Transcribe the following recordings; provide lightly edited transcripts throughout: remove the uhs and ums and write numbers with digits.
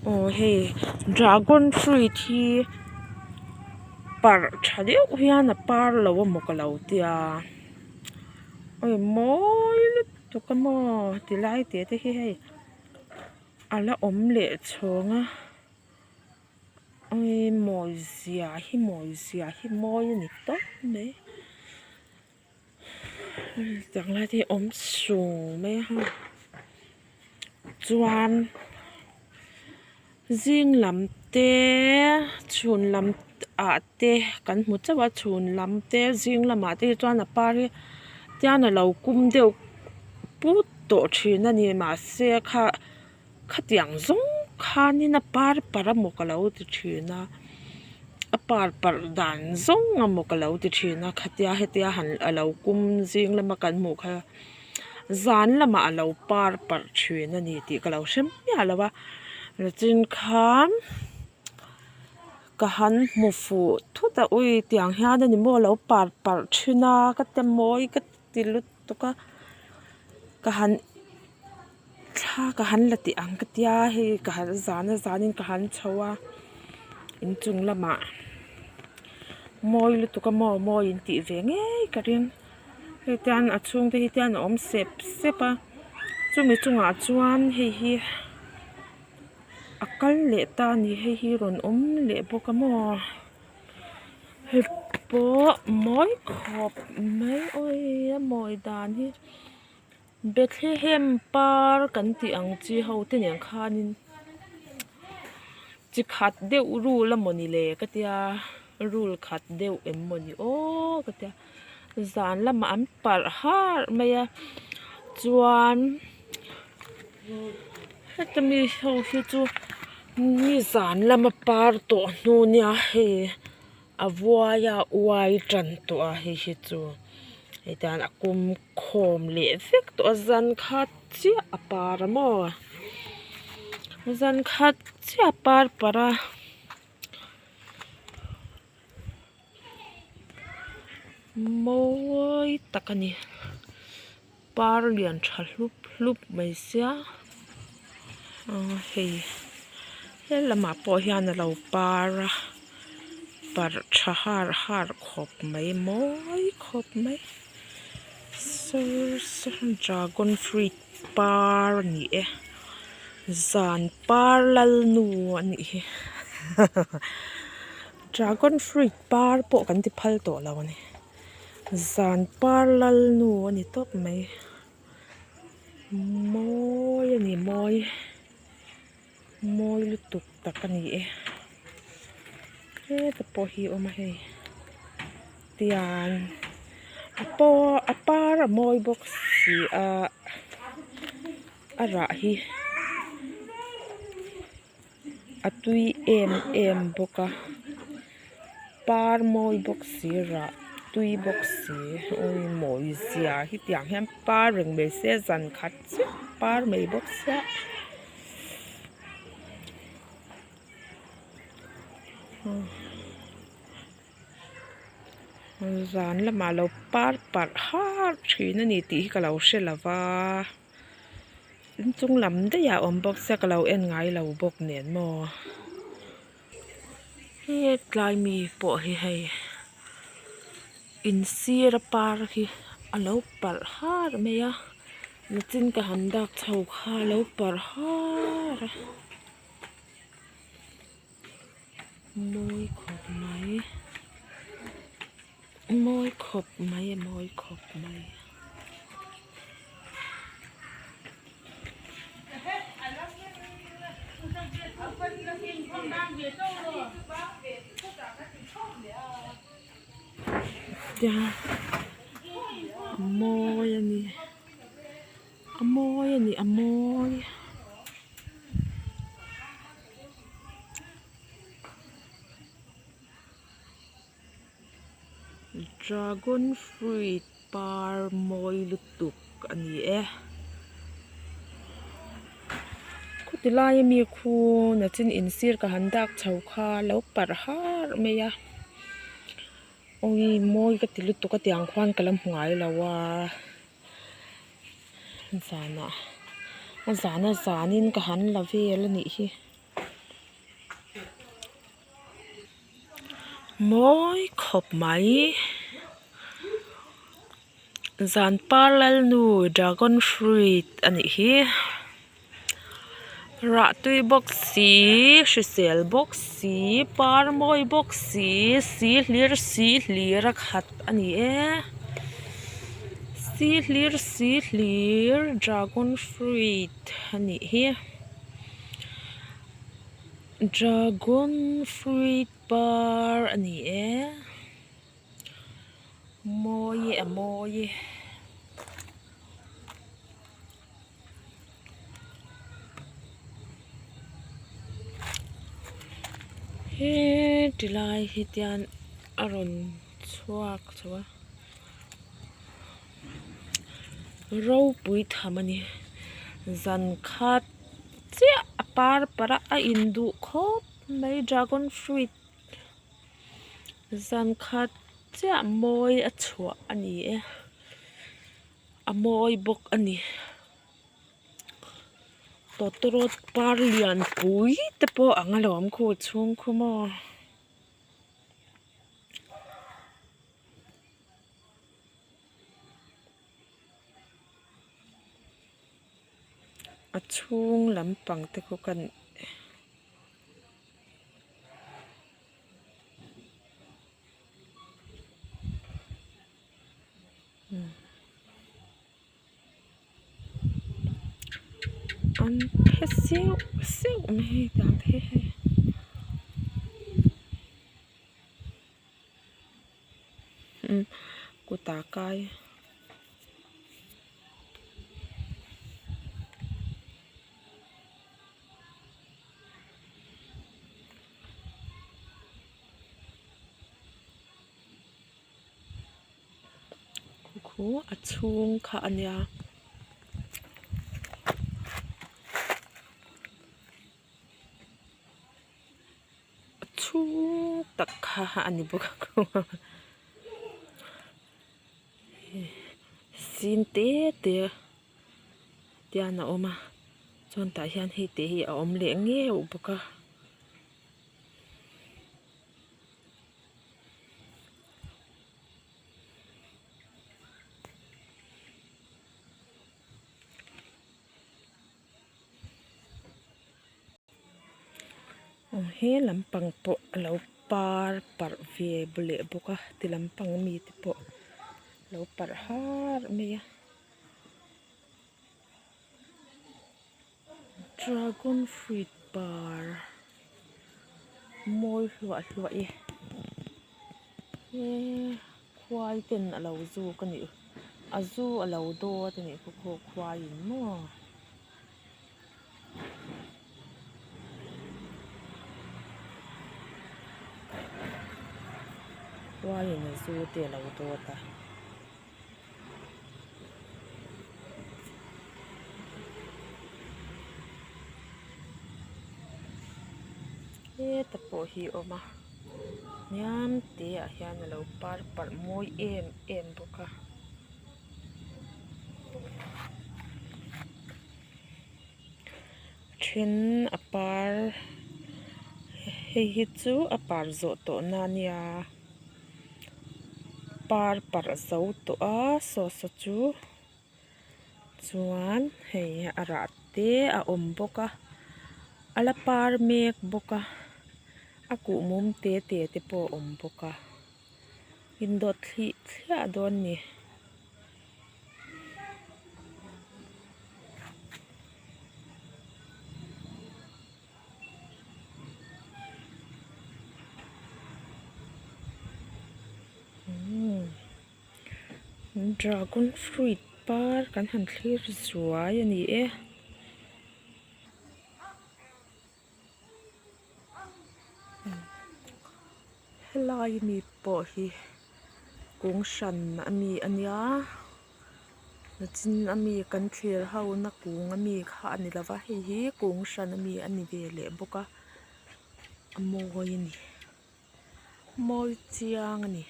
Aw hei dragon fruit hi parh tha deuh hian a par lo amaw ka lo tia awi mawi lutuk a maw ti lai te te hi hei a la awm leh chhawng a awi mawi zia hi mawi zia hi mawi a ni tawp mai. Tiang lai te hi awm sung mai a chuan zing lam te chhun lam ah te kan hmu chauh a chhun lam te zing lamah te hi chuan a par hi tian a lo kum deuh put tawh thin a ni mahse kha Khatiang zawng khanin a par parh amaw ka lo ti thin a, a par parh dan zawng amaw ka lo ti thin a khatia hetia han a lo kum zing lama kan hmuh kha zan lamah a lo par parh thin a ni tih ka lo hre miah lo a nichin khan ka han hmu fuh thut a ui tiang hian a ni maw a lo par parh thin a ka ti mawi ka ti lutuk a ka han. Thla ka han la teh ang ka tia hei ka han zan a zanin ka han chho a inchung lamah mawi lutuk a maw mawi in tih ve ngei ka ring hei tian a chhung te hi tian a awm sep sep a chumi chungah chuan hei hi a kal leh ta a ni hei hi rawn awm leh bawk a maw hei pawh mawi khawp mai awii a mawi dan hi. Bethlehem par kan tih ang chi ho te nen khanin chi khat deuh rul amawni le ka tia rul khat deuh em mawni aw ka tia zan lamah an parh harh mai a chuan heta mi ho hi chu nizan lama par tawh hnu nia hei. A vuai a uai tan tawh a hei hi chu hei tan a kum khawm leh vek tawh a zan khat chiah a par a maw zan khat chiah a par parh a mawi tak a ni par lian tha hlup hlup mai sia aw hei he lamah pawh hian a lo par a parh tha har har khawp mai mawi khawp mai saw dragon fruit par a ni e zan par lalnu a nih hi dragon fruit par pawh kan ti phal tawh lo a ni. Zan par lal nu a ni tawp mai mawi a ni mawi mawi lutuk tak a ni e heta pawh hi a awm a hei tiang a paw a par a mawi bawk si a a rah hi a tui em em bawk a par mawi bawk si rah tui bawk si awi mawi zia hi tiang hian par reng mai se zan khat chiah par mai bawk sia. Zan lamah lo par parh har thin a ni tih hi ka lo hre lo va. Inchung lam daih ah a awm bawk sia ka lo en ngai lo bawk nen maw hetlai mi pawh hi hei in sir a par hi a lo parh har mai a nichin ka han dak chho kha a lo parh har a mawi khawp mai mawi khawp mai a mawi khawp mai. A mawi a ni a mawi a ni a mawi. Dragon fruit par mawi lutuk a ni e khuti laia mi khu nachin in sir ka han dak chho kha a lo parh har mai a awii mawi ka ti lutuk a tiang khuan ka la hmu ngai lo a zanah a zan a zanin ka han la vel a nih hi. Mawi khawp mai zan par lalnu dragon fruit a nih hi rah tui bawk si hrisel bawk si par mawi bawk si si hlir si hlir a khat a ni e si hlir si hlir dragon fruit a nih hi dragon fruit par a ni e mawi e a mawi e. He ti lai hi tian a rawn chhuak chho a ropui tham a ni zan khat chiah a par parh a a induh khawp mai dragon fruit zan khat chiah mawi a chhuah a ni e a mawi bawk a ni. Tawtawrawt par lian pui te pawh ang alawm khu chhung khu maw. A chhung lampang te khu kan. An phe seuh seuh mai hei dan te hi hei umm kut ah kai Khu a chhung kha a nia. A chhung tak kha a ni bawk a sin te te tian a awm a chuan tah hian hei te hi a awm leh ngeuh bawk a. Aw he lampang pawh a lo par parh ve leh bawk a ti lampang mi te pawh a lo parh har mai a dragon fruit par mawi hluah hluah e he khuai ten a lo zuk a nih a zu a lo dawt a nih khaw khaw khuai in maw. Khuai in a zu te a lo dawt a. Heta pawh hi a awm a hniam te ah hian a lo par parh mawi em em bawk a then a par hei hi chu a par zawh tawh na a nia. Par parh zo tawh a saw saw chu chuan hei a rah te a awm bawk a a la par mek bawk a a kuhmum te te te pawh a awm bawk a indawt thlih thliah dawn a ni. Dragon fruit par kan han thlir zuai a ni e. Helai mi pawh hi kung hran a mi a nia nachin a mi kan thlir ho na kung a mi kha a ni lova hei hi kung hran a mi a ni ve leh bawk a a mawi a ni mawi chiang a ni.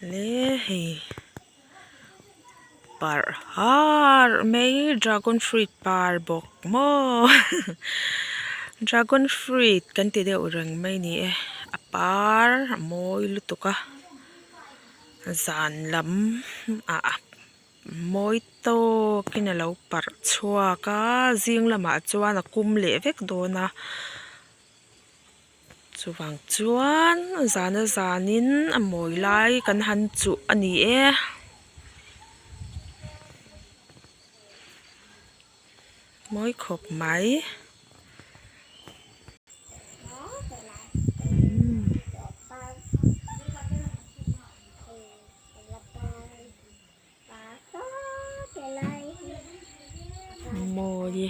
Le hei Parh har mai dragon fruit par bawk maw dragon fruit kan ti deuh reng mai a ni e a par a mawi lutuk a zan lam ah mawi tawk in alo parh chhuak a zing lamah chuan a kum leh vek dawn a. Chuvang chuan zana zanin a mawi lai kan han chuh a ni e. Mawi khawp mai. Mawi.